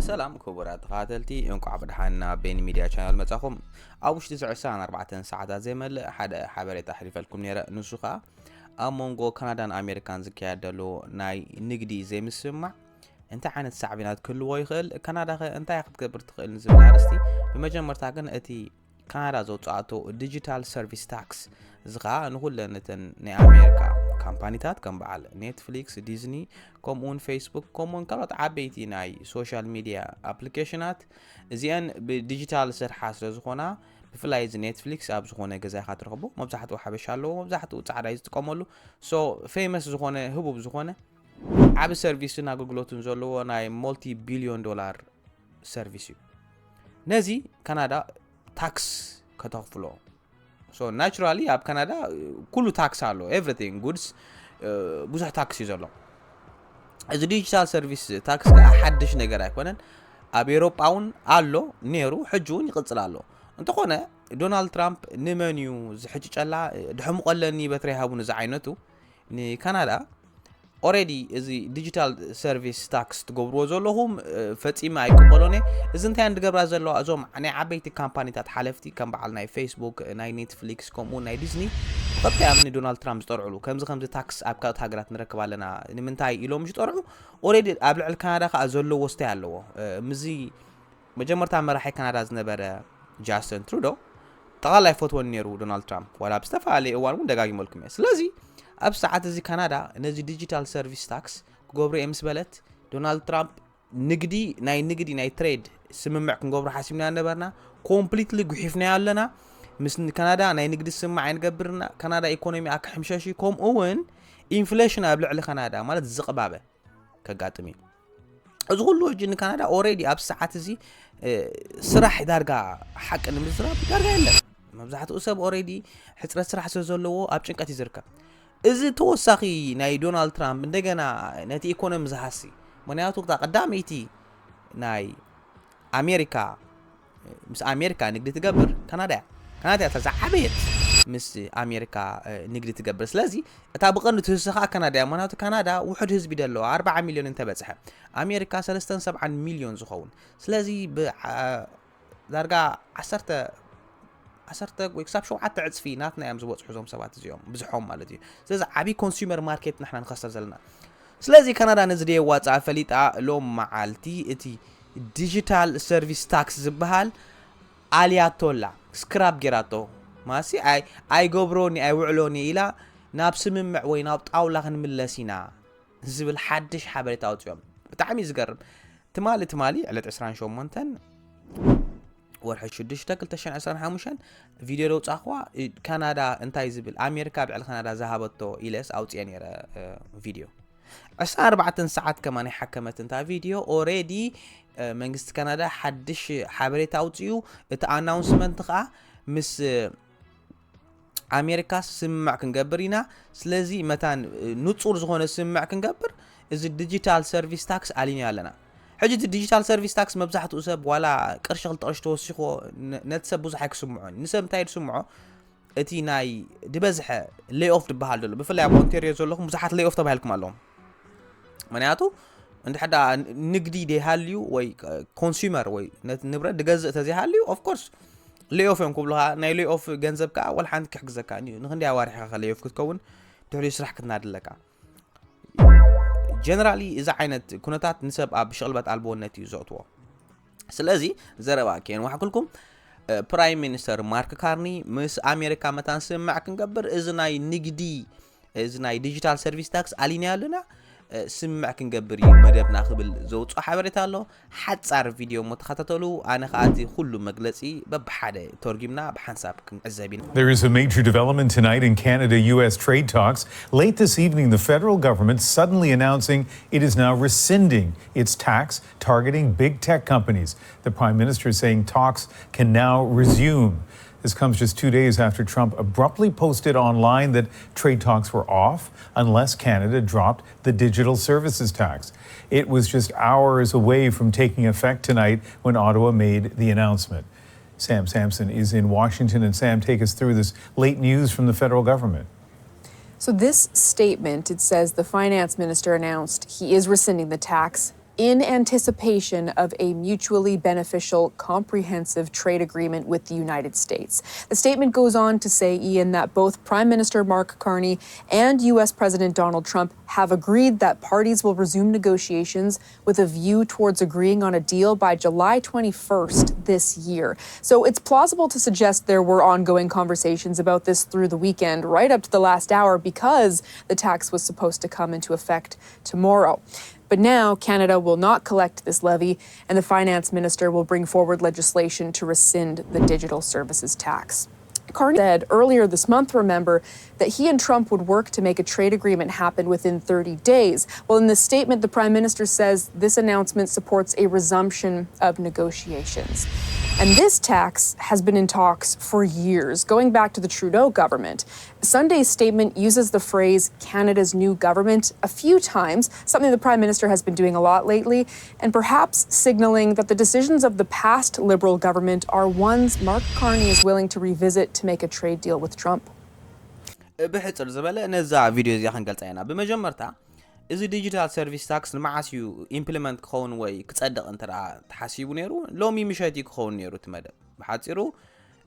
ሰላም ክቡራት ተኸታተልቲ፣ እንቋዕ ብደሓን ናብ ቤኒ ሚድያ ቻናል መጻኹም። ኣብ ውሽጢ እዚ ዕስራን ኣርባዕተን ሰዓታት ዘይመልእ ሓደ ሓበሬታ ኣሕሊፈልኩም ነይረ። ንሱ ኸኣ ኣብ መንጎ ካናዳን ኣሜሪካን ዝካየድ ዘሎ ናይ ንግዲ ዘይምስምማዕ እንታይ ዓይነት ሳዕቤናት ክህልዎ ይኽእል፣ ካናዳኸ እንታይ ክትገብር ትኽእል ንዝብል ኣርእስቲ፣ ብመጀመርታ ግን እቲ ካናዳ ዘውፅኣቶ ዲጂታል ሰርቪስ ታክስ፣ እዚ ኸኣ ንኹለን እተን ናይ ኣሜሪካ ካምፓኒታት ከም በዓል ኔትፍሊክስ፣ ዲዝኒ፣ ከምኡውን ፌስቡክ፣ ከምኡውን ካልኦት ዓበይቲ ናይ ሶሻል ሚድያ ኣፕሊኬሽናት፣ እዚአን ብዲጂታል ዝሰርሓ ስለ ዝኾና፣ ብፍላይ እዚ ኔትፍሊክስ ኣብ ዝኾነ ገዛ ኢኻ ትረኽቦ። መብዛሕትኡ ሓበሻ ኣለዎ፣ መብዛሕትኡ ጻዕዳ እዩ ዝጥቀመሉ። ሶ ፌመስ ዝኾነ፣ ህቡብ ዝኾነ፣ ዓቢ ሰርቪስን ኣገልግሎትን ዘለዎ ናይ ሞልቲ ቢልዮን ዶላር ሰርቪስ እዩ። ነዚ ካናዳ ታክስ ከተኽፍሎ። ሶ ናቹራሊ ኣብ ካናዳ ኩሉ ታክስ ኣሎ፣ ኤቭሪቲንግ ጉድስ ብዙሕ ታክስ እዩ ዘሎ። እዚ ዲጂታል ሰርቪስ ታክስ ከዓ ሓድሽ ነገር ኣይኮነን። ኣብ ኤሮጳ እውን ኣሎ ነይሩ፣ ሕጂ እውን ይቕጽል ኣሎ። እንተኾነ ዶናልድ ትራምፕ ንመን እዩ ዝሕጭጨላ? ድሕሙቐለኒ በትሪ ሃቡኒ ዝዓይነቱ ንካናዳ ኦሬዲ እዚ ዲጂታል ሰርቪስ ታክስ ትገብርዎ ዘለኹም ፈፂመ ኣይቅበሎን እየ። እዚ እንታይ እየን ዝገብራ ዘለዋ? እዞም ናይ ዓበይቲ ካምፓኒታት ሓለፍቲ ከም በዓል ናይ ፌስቡክ፣ ናይ ኔትፍሊክስ፣ ከምኡ ናይ ዲዝኒ፣ ብቐጥታ እዮም ንዶናልድ ትራምፕ ዝጠርዕሉ። ከምዚ ከምዚ ታክስ ኣብ ካልኦት ሃገራት ንረክብ ኣለና ንምንታይ ኢሎም ዝጠርዑ። ኦሬዲ ኣብ ልዕሊ ካናዳ ከዓ ዘለዎ ስታይ ኣለዎ። ምዚ መጀመርታ መራሒ ካናዳ ዝነበረ ጃስትን ትሩዶ ጠቕላላ ኣይፈትወን ነይሩ ዶናልድ ትራምፕ፣ ዋላ ኣብ ዝተፈላለየ እዋን እውን ደጋጊመልኩም እየ። ስለዚ ኣብ ሰዓት እዚ ካናዳ ነዚ ዲጂታል ሰርቪስ ታክስ ክገብሩ እየ ምስ በለት፣ ዶናልድ ትራምፕ ንግዲ ናይ ንግዲ ናይ ትሬድ ስምምዕ ክንገብሩ ሓሲብና ነበርና፣ ኮምፕሊትሊ ጉሒፍናዮ ኣለና። ምስ ካናዳ ናይ ንግዲ ስምምዕ ኣይንገብርና። ካናዳ ኢኮኖሚ ኣክሕምሸሽ እዩ፣ ከምኡ እውን ኢንፍሌሽን ኣብ ልዕሊ ካናዳ ማለት ዝቕባበ ከጋጥም እዩ። እዚ ኩሉ ሕጂ ንካናዳ ኦሬዲ ኣብ ሰዓት እዚ ስራሕ ዳርጋ ሓቂ ንምዝራብ ዳርጋ የለን። መብዛሕትኡ ሰብ ኦሬዲ ሕፅረት ስራሕ ስለ ዘለዎ ኣብ ጭንቀት እዩ ዝርከብ። እዚ ተወሳኺ ናይ ዶናልድ ትራምፕ እንደገና ነቲ ኢኮኖሚ ዝሃሲ፣ ምክንያቱ እታ ቀዳመይቲ ናይ ኣሜሪካ ምስ ኣሜሪካ ንግዲ ትገብር ካናዳ እያ። ካናዳ እያ እታ ዝዓበየት ምስ ኣሜሪካ ንግዲ ትገብር። ስለዚ እታ ብቐንዱ ትህስኻ ካናዳ እያ። ምክንያቱ ካናዳ ውሑድ ህዝቢ ደለዋ፣ ኣርባዓ ሚልዮን እንተበፅሐ፣ ኣሜሪካ ሰለስተን ሰብዓን ሚልዮን ዝኸውን። ስለዚ ብ ዳርጋ ዓሰርተ ዓሰርተ ወይ ክሳብ ሸውዓተ ዕፅፊ ናትና እዮም ዝበፅሑ እዞም ሰባት እዚኦም፣ ብዝሖም ማለት እዩ። ስለዚ ዓብዪ ኮንሱመር ማርኬት ንሕና ንኸስር ዘለና። ስለዚ ካናዳ ነዚ ደየዋፅኣ ፈሊጣ ሎም መዓልቲ እቲ ዲጂታል ሰርቪስ ታክስ ዝበሃል ኣልያቶላ ስክራብ ጌራቶ ማሲ ኣይገብሮኒ ኣይውዕሎኒ ኢላ ናብ ስምምዕ ወይ ናብ ጣውላ ክንምለስ ኢና ዝብል ሓድሽ ሓበሬታ ኣውፅኦም። ብጣዕሚ እዩ ዝገርም። ትማሊ ትማሊ ዕለት ዕስራን ሸሞንተን ወርሒ ሽዱሽተ ክልተ ሽሕን ዕስራን ሓሙሽተን ቪድዮ ደውፃእኽዋ። ካናዳ እንታይ ዝብል ኣሜሪካ ብዕል ካናዳ ዝሃበቶ ኢለስ ኣውፅኤ ነይረ ቪድዮ። ዕስራን ኣርባዕተን ሰዓት ከማን ሓከመት እንታ ቪድዮ። ኦሬዲ መንግስቲ ካናዳ ሓድሽ ሓበሬታ ኣውፅኡ። እቲ ኣናውንስመንት ከዓ ምስ ኣሜሪካ ስምምዕ ክንገብር ኢና። ስለዚ መታን ንፁር ዝኾነ ስምምዕ ክንገብር እዚ ዲጂታል ሰርቪስ ታክስ ኣሊና ኣለና። ሕጂ እቲ ዲጂታል ሰርቪስ ታክስ መብዛሕትኡ ሰብ ዋላ ቅርሺ ክልተ ቅርሺ ተወሲኽዎ ነቲ ሰብ ብዙሕ ኣይክስምዖን። ንሰብ እንታይ ዝስምዖ? እቲ ናይ ዝበዝሐ ሌኦፍ ዝበሃል ዘሎ፣ ብፍላይ ኣብ ኦንቴርዮ ዘለኹም ብዙሓት ሌኦፍ ተባሂልኩም ኣለኹም። ምክንያቱ እንድሕዳ ንግዲ ደይሃልዩ ወይ ኮንሱመር ወይ ነቲ ንብረት ድገዝእ ተዘይሃልዩ ኦፍኮርስ ሌኦፍ እዮም ክብሉኻ። ናይ ሌኦፍ ገንዘብ ከዓ ወላ ሓንቲ ክሕግዘካ እዩ። ንክንደይ ኣዋርሕ ኢኻ ሌኦፍ ክትከውን ድሕሪኡ ስራሕ ክትናድለካ። ጀነራሊ እዚ ዓይነት ኩነታት ንሰብ ኣብ ሽቕልበት ኣልቦነት እዩ ዘእትዎ። ስለዚ ዘረባ ከየንዋሕክልኩም፣ ፕራይም ሚኒስተር ማርክ ካርኒ ምስ ኣሜሪካ መታን ስምምዕ ክንገብር እዚ ናይ ንግዲ እዚ ናይ ዲጂታል ሰርቪስ ታክስ ኣሊና ኣለና፣ ስምምዕ ክንገብር እዩ መደብና ክብል ዘውፅኦ ሓበሬታ ኣሎ። ሓፃር ቪድዮ እሞ ተኸታተሉ። ኣነ ከዓ እቲ ኩሉ መግለፂ በብሓደ ተርጊምና ብሓንሳብ ክንዕዘብ ኢና። There is a major development tonight in Canada U S trade talks. Late this evening, the federal government suddenly announcing it is now rescinding its tax targeting big tech companies. The prime minister saying talks can now resume. This comes just two days after Trump abruptly posted online that trade talks were off unless Canada dropped the digital services tax. It was just hours away from taking effect tonight when Ottawa made the announcement. Sam Samson is in Washington. And Sam, take us through this late news from the federal government. So, this statement, it says the finance minister announced he is rescinding the tax. in anticipation of a mutually beneficial comprehensive trade agreement with the United States. The statement goes on to say, Ian, that both Prime Minister Mark Carney and U S President Donald Trump have agreed that parties will resume negotiations with a view towards agreeing on a deal by July twenty-first this year. So it's plausible to suggest there were ongoing conversations about this through the weekend, right up to the last hour, because the tax was supposed to come into effect tomorrow. But now Canada will not collect this levy, and the finance minister will bring forward legislation to rescind the digital services tax. Carney said earlier this month, remember, that he and Trump would work to make a trade agreement happen within thirty days. Well, in this statement, the prime minister says this announcement supports a resumption of negotiations. And this tax has been in talks for years, going back to the Trudeau government. Sunday's statement uses the phrase Canada's new government a few times, something the prime minister has been doing a lot lately, and perhaps signaling that the decisions of the past Liberal government are ones Mark Carney is willing to revisit to make a trade deal with Trump. ብሕፅር ዝበለ ነዛ ቪድዮ እዚኣ ክንገልፃ ኢና። ብመጀመርታ፣ እዚ ዲጂታል ሰርቪስ ታክስ ንመዓስ እዩ ኢምፕሊመንት ክኸውን ወይ ክፀድቕ እንተ ደኣ ተሓሲቡ ነይሩ? ሎሚ ምሸት እዩ ክኸውን ነይሩ እቲ መደብ። ብሓፂሩ፣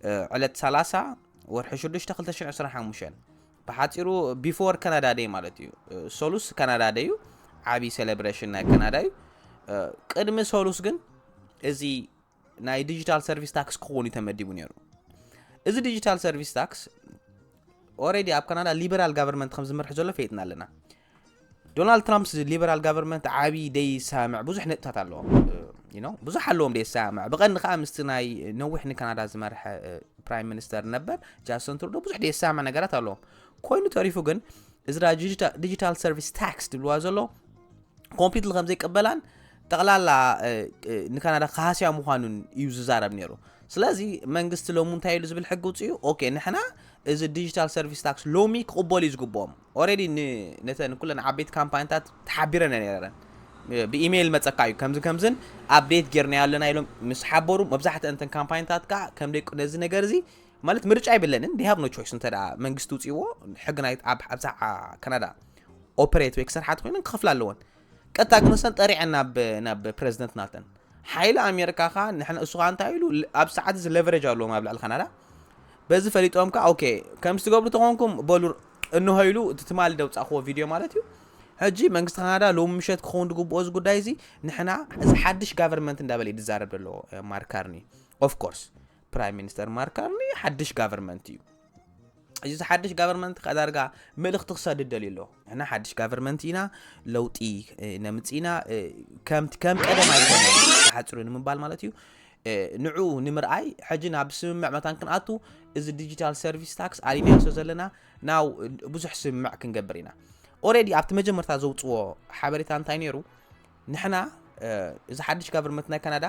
እ፣ ዕለት ሰላሳ ወርሒ ሽዱሽተ ክልተ ሽሕን ዕስራን ሓሙሽተን፣ ብሓፂሩ ቢፎር ካናዳ ደይ ማለት እዩ። እ፣ ሰሉስ ካናዳ ደይ እዩ፣ ዓብዪ ሴሌብሬሽን ናይ ካናዳ እዩ። እ፣ ቅድሚ ሰሉስ ግን እዚ ናይ ዲጂታል ሰርቪስ ታክስ ክኸውን እዩ ተመዲቡ ነይሩ። እዚ ዲጂታል ሰርቪስ ታክስ ኦልሬዲ ኣብ ካናዳ ሊበራል ጋቨርንመንት ከም ዝመርሕ ዘሎ ፈይጥና ኣለና። ዶናልድ ትራምፕ ሊበራል ጋቨርንመንት ዓብዪ ደይሰማምዕ ብዙሕ ነጥብታት ኣለዎም። ዩ ኖ፣ ብዙሕ ኣለዎም ደይሰማምዕ። ብቐንዲ ከዓ ምስቲ ናይ ነዊሕ ንካናዳ ዝመርሐ፣ እ፣ ፕራይም ሚኒስተር ነበር ጃስትን ትሩዶ ብዙሕ ደይሰማምዕ ነገራት ኣለዎም። ኮይኑ ተሪፉ ግን እዚ ዲጂታል ሰርቪስ ታክስ ዝብልዋ ዘሎ ኮምፕሊትሊ ከም ዘይቅበላን ጠቕላላ፣ እ፣ እ፣ ንካናዳ ክሃስያ ምዃኑን እዩ ዝዛረብ ነይሩ። ስለዚ መንግስቲ ሎሚ እንታይ ኢሉ ዝብል ሕጊ ውፅኡ? ኦኬ፣ ንሕና እዚ ዲጂታል ሰርቪስ ታክስ ሎሚ ክቕበሉ እዩ ዝግብኦም። ኦልሬዲ ን-፣ ነተን ኩለን ዓበይቲ ካምፓኒታት ተሓቢረን እየን ነይረን። እ፣ ብኢሜይል መፀካ እዩ፣ ከምዚ ከምዝን ኣፕዴት ጌርናዮ ኣለና ኢሎም ምስ ሓበሩ፣ መብዛሕትአን እተን ካምፓኒታት ከዓ ከም ደይ-፣ ነዚ ነገር እዚ ማለት ምርጫ የብለንን። They have no choice። እንተ ደኣ መንግስቲ ውፅዎ ሕጊ ናይ ኣብ፣ ኣብዛ ዓ-፣ ካናዳ ኦፐሬት ወይ ክሰርሓ ተኮይነን ክኸፍላ ኣለወን። ቀጥታ ግን ንሰን ጠሪዐን ናብ፣ ናብ ፕሬዚደንት ናተን። ሓይሊ ኣሜሪካ ኸዓ ንሕና፣ እሱ ኸዓ እንታይ ኢሉ፣ ኣብ ሰዓት እዚ ሌቨሬጅ ኣለዎም ኣብ ልዕሊ ካናዳ። በዚ ፈሊጦም ከኣ ኦኬ፣ ከምዚ ትገብሩ ተኾንኩም በሉ እንሆ ኢሉ፣ እቲ ትማሊ ደውጻእክዎ ቪድዮ ማለት እዩ። ሕጂ መንግስቲ ካናዳ ሎሚ ምሸት ክኸውን ዝግብኦ እዚ ጉዳይ እዚ፣ ንሕና እዚ ሓድሽ ጋቨርንመንት እንዳበለ እዩ ዝዛረብ ዘሎ፣ እ፣ ማርክ ካርኒ። ኦፍ ኮርስ ፕራይም ሚኒስተር ማርክ ካርኒ ሓድሽ ጋቨርንመንት እዩ። እዚ ሓድሽ ጋቨርንመንት ከኣ ዳርጋ መልእኽቲ ክሰድድ ደልዩ ኣሎ። ንሕና ሓድሽ ጋቨርንመንት ኢና፣ ለውጢ፣ እ፣ ነምጽእ ኢና፣ እ፣ ከም፣ ከም ቀደም ኣይኮነን፣ ብሓጽሩ ንምባል ማለት እዩ። እ፣ ንዕኡ ንምርኣይ ሕጂ ናብ ስምምዕ መታን ክንኣቱ፣ እዚ ዲጂታል ሰርቪስ ታክስ ኣሊናዮ ስለ ዘለና፣ ናው ብዙሕ ስምምዕ ክንገብር ኢና። ኦልሬዲ ኣብቲ መጀመርታ ዘውጽዎ ሓበሬታ እንታይ ነይሩ? ንሕና፣ እ፣ እዚ ሓድሽ ጋቨርንመንት ናይ ካናዳ፣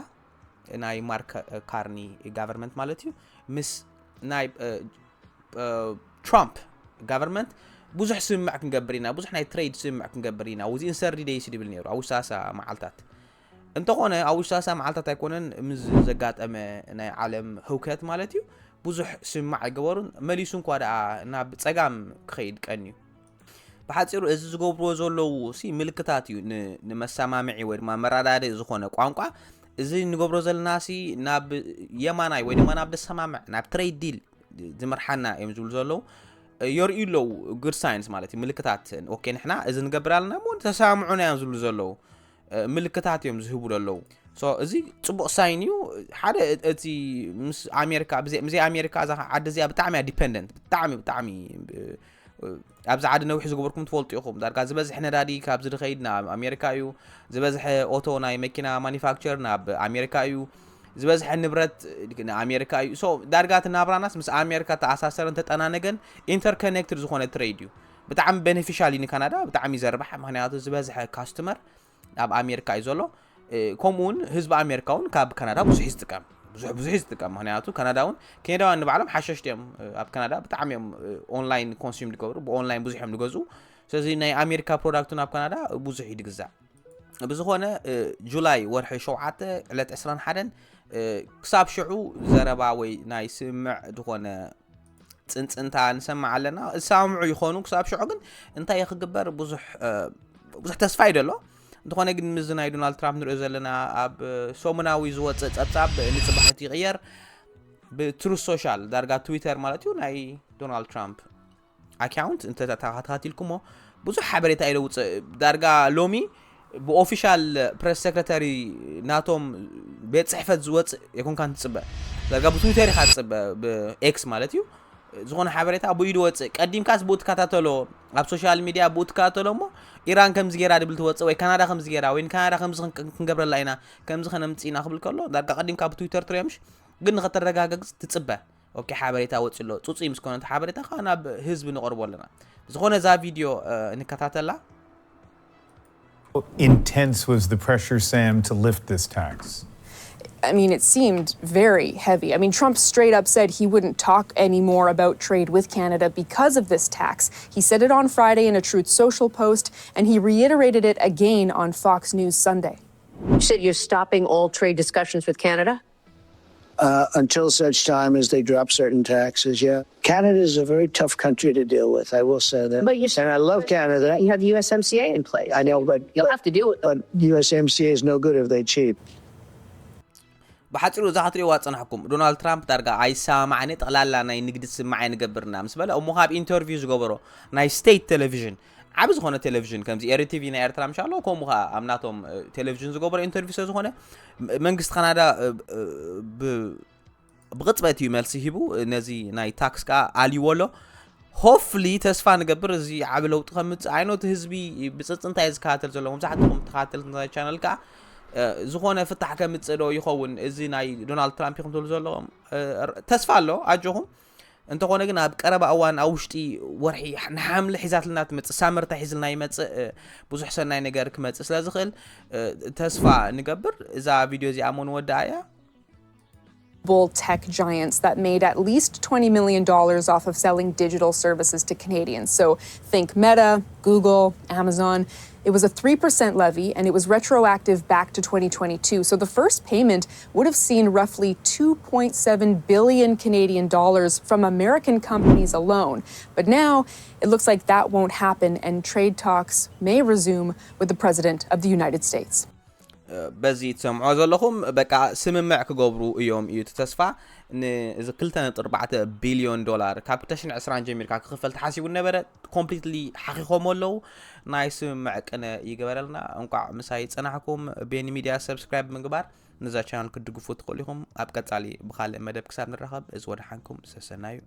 ናይ ማርክ፣ እ፣ ካርኒ ጋቨርንመንት ማለት እዩ፣ ምስ ናይ፣ እ፣ እ፣ ትራምፕ ጋቨርንመንት ብዙሕ ስምምዕ ክንገብር ኢና፣ ብዙሕ ናይ ትሬድ ስምምዕ ክንገብር ኢና፣ within thirty days ይብል ነይሩ፣ ኣብ ውሳሳ መዓልታት። እንተኾነ ኣብ ውሳሳ መዓልታት ኣይኮነን፣ ምስ ዘጋጠመ ናይ ዓለም ህውከት ማለት እዩ፣ ብዙሕ ስምምዕ ኣይገበሩን። መሊሱ እንኳ ደኣ ናብ ጸጋም ክኸይድ ቀንዩ። ብሓጺሩ እዚ ዝገብርዎ ዘለዉ ሲ ምልክታት እዩ ን-፣ ንመሰማምዒ ወይ ድማ መረዳድኢ ዝኾነ ቋንቋ። እዚ ንገብሮ ዘለና ሲ ናብ የማናይ ወይ ድማ ናብ ደሰማምዕ፣ ናብ ትሬድ ዲል ዝመርሓና እዮም ዝብሉ ዘለዉ። የርእዩ ኣለዉ፣ ጉድ ሳይንስ ማለት እዩ፣ ምልክታት። ኦኬ፣ ንሕና እዚ ንገብር ኣለና እሞ ተሰማምዑና እዮም ዝብሉ ዘለዉ። እ፣ ምልክታት እዮም ዝህቡ ዘለዉ። ሶ፣ እዚ ጽቡቕ ሳይን እዩ። ሓደ፣ እ-፣ እቲ ምስ ኣሜሪካ፣ ብዘይ፣ ብዘይ ኣሜሪካ እዛ ዓዲ እዚኣ ብጣዕሚ እያ ዲፐንደንት፣ ብጣዕሚ፣ ብጣዕሚ፣ እ፣ እ፣ ኣብዚ ዓዲ ነዊሕ ዝገበርኩም ትፈልጡ ኢኹም። ዳርጋ ዝበዝሕ ነዳዲ ካብዚ ዝኸይድ ናብ ኣሜሪካ እዩ። ዝበዝሐ ኦቶ ናይ መኪና ማኒፋክቸር ናብ ኣሜሪካ እዩ። ዝበዝሐ ንብረት ንኣሜሪካ እዩ። ሶ፣ ዳርጋ እቲ ናብራናስ ምስ ኣሜሪካ ተኣሳሰረን ተጠናነገን ኢንተርኮኔክትድ ዝኾነ ትሬድ እዩ። ብጣዕሚ ቤኔፊሻል እዩ ንካናዳ፣ ብጣዕሚ እዩ ዘርባሕ። ምኽንያቱ ዝበዝሐ ካስተመር ኣብ ኣሜሪካ እዩ ዘሎ። እ፣ ከምኡ እውን ህዝቢ ኣሜሪካ እውን ካብ ካናዳ ብዙሕ እዩ ዝጥቀም። ብዙሕ፣ ብዙሕ እዩ ዝጥቀም። ምኽንያቱ ካናዳ እውን፣ ካናዳውያን ንባዕሎም ሓሸሽቲ እዮም። እ፣ ኣብ ካናዳ ብጣዕሚ እዮም፣ እ፣ ኦንላይን ኮንሱም ዝገብሩ፣ ብኦንላይን ብዙሕ እዮም ዝገዝኡ። ስለዚ ናይ ኣሜሪካ ፕሮዳክት እውን ኣብ ካናዳ ብዙሕ እዩ ዝግዛእ። ብዝኾነ፣ እ፣ ጁላይ ወርሒ ሸውዓተ ዕለት ዕስራን ሓደን፣ እ፣ ክሳብ ሽዑ ዘረባ ወይ ናይ ስምምዕ ዝኾነ ጽንጽንታ ንሰምዕ ኣለና። ዝሰማምዑ ይኾኑ፣ ክሳብ ሽዑ ግን እንታይ ክግበር ብዙሕ፣ እ፣ ብዙሕ ተስፋ እዩ ዘሎ። እንተኾነ ግን ምስ ናይ ዶናልድ ትራምፕ ንሪኦ ዘለና ኣብ ሰሙናዊ ዝወፅእ ፀብፃብ ንፅባሒቱ ይቕየር። ብትሩዝ ሶሻል ዳርጋ ትዊተር ማለት እዩ ናይ ዶናልድ ትራምፕ ኣካውንት እንተተኸታቲልኩሞ ብዙሕ ሓበሬታ ኢለ ውፅእ። ዳርጋ ሎሚ ብኦፊሻል ፕሬስ ሴክረታሪ ናቶም ቤት ፅሕፈት ዝወፅእ የኮንካን ትፅበ። ዳርጋ ብትዊተር ኢኻ ትፅበ፣ ብኤክስ ማለት እዩ። ዝኾነ ሓበሬታ ብኡ ድወፅእ ቀዲምካስ ብኡ ትከታተሎ፣ ኣብ ሶሻል ሚድያ ብኡ ትከታተሎ እሞ ኢራን ከምዚ ገይራ ድብል ትወፅእ ወይ ካናዳ ከምዚ ገይራ ወይ ንካናዳ ከምዚ ክንገብረላ ኢና፣ ከምዚ ከነምፅእ ኢና ክብል ከሎ ዳርጋ ቀዲምካ ብትዊተር ትሪኦ ምሽ። ግን ንኸተረጋገፅ ትፅበ። ኦኬ፣ ሓበሬታ ወፂ ኣሎ። ፅፁይ ምስ ኮነ እቲ ሓበሬታ ከዓ ናብ ህዝቢ ንቐርቦ ኣለና። ብዝኾነ እዛ ቪድዮ ንከታተላ። Intense was the pressure, Sam, to lift this tax? I mean, it seemed very heavy. I mean, Trump straight up said he wouldn't talk anymore about trade with Canada because of this tax. He said it on Friday in a Truth Social post, and he reiterated it again on Fox News Sunday. You said you're stopping all trade discussions with Canada? Uh, until such time as they drop certain taxes, yeah. Canada is a very tough country to deal with, I will say that. But you and I love Canada. You have U S M C A in place. I know, but You'll have to deal with it. But U S M C A is no good if they cheat. ብሓፂሩ እዛ ክትሪእዋ ዝፀናሕኩም ዶናልድ ትራምፕ ዳርጋ ኣይሰማማዕን፣ ጠቕላላ ናይ ንግዲ ስምምዕ ኣይንገብርና ምስ በለ እሞ ካብ ኢንተርቪው ዝገበሮ ናይ ስቴት ቴሌቪዥን፣ ዓቢ ዝኾነ ቴሌቪዥን ከምዚ ኤሪ ቲቪ ናይ ኤርትራ ምሻሎ፣ ከምኡ ከዓ ኣብ ናቶም ቴሌቪዥን ዝገበሮ ኢንተርቪው ስለ ዝኾነ መንግስቲ ካናዳ ብቕፅበት እዩ መልሲ ሂቡ። ነዚ ናይ ታክስ ከዓ ኣልይዎ ኣሎ። ሆፍሊ ተስፋ ንገብር እዚ ዓቢ ለውጢ ከምፅእ። ኣይኖ እቲ ህዝቢ ብፅፅንታ እዩ ዝከታተል ዘሎ። መብዛሕትኹም ተከታተልቲ ናይ ቻነል ከዓ ዝኾነ ፍታሕ ከምፅእ ዶ ይኸውን እዚ ናይ ዶናልድ ትራምፕ ይኹም ትብሉ ዘለኹም ተስፋ ኣሎ ኣጆኹም። እንተኾነ ግን ኣብ ቀረባ እዋን ኣብ ውሽጢ ወርሒ ንሓምሊ ሒዛትልና ትመፅእ ሳመርታ ሒዝልና ይመፅእ ብዙሕ ሰናይ ነገር ክመፅእ ስለ ዝኽእል ተስፋ ንገብር። እዛ ቪድዮ እዚኣ ሞ ንወድኣ እያ። Tech giants that made at least twenty million dollars off of selling digital services to Canadians. So think Meta, Google, Amazon. It was a three percent levy and it was retroactive back to twenty twenty-two. So the first payment would have seen roughly two point seven billion Canadian dollars from American companies alone. But now it looks like that won't happen and trade talks may resume with the President of the United States. በዚ ትሰምዖ ዘለኹም በቃ ስምምዕ ክገብሩ እዮም እዩ እቲ ተስፋ። ንዚ ክልተ ነጥቢ ኣርባዕተ ቢልዮን ዶላር ካብ ክልተ ሽሕን ዕስራን ጀሚርካ ክኽፈል ተሓሲቡ ነበረ። ኮምፕሊትሊ ሓኺኾሞ ኣለዉ። ናይ ስምምዕ ቅነ ይገበረልና። እንቋዕ ምሳይ ጸናሕኩም። ቤኒ ሚድያ ሰብስክራይብ ምግባር ነዛ ቻናል ክትድግፉ ትኽእሉ ኢኹም። ኣብ ቀጻሊ ብኻልእ መደብ ክሳብ ንራኸብ እዚ ወደሓንኩም ሰሰናዩ።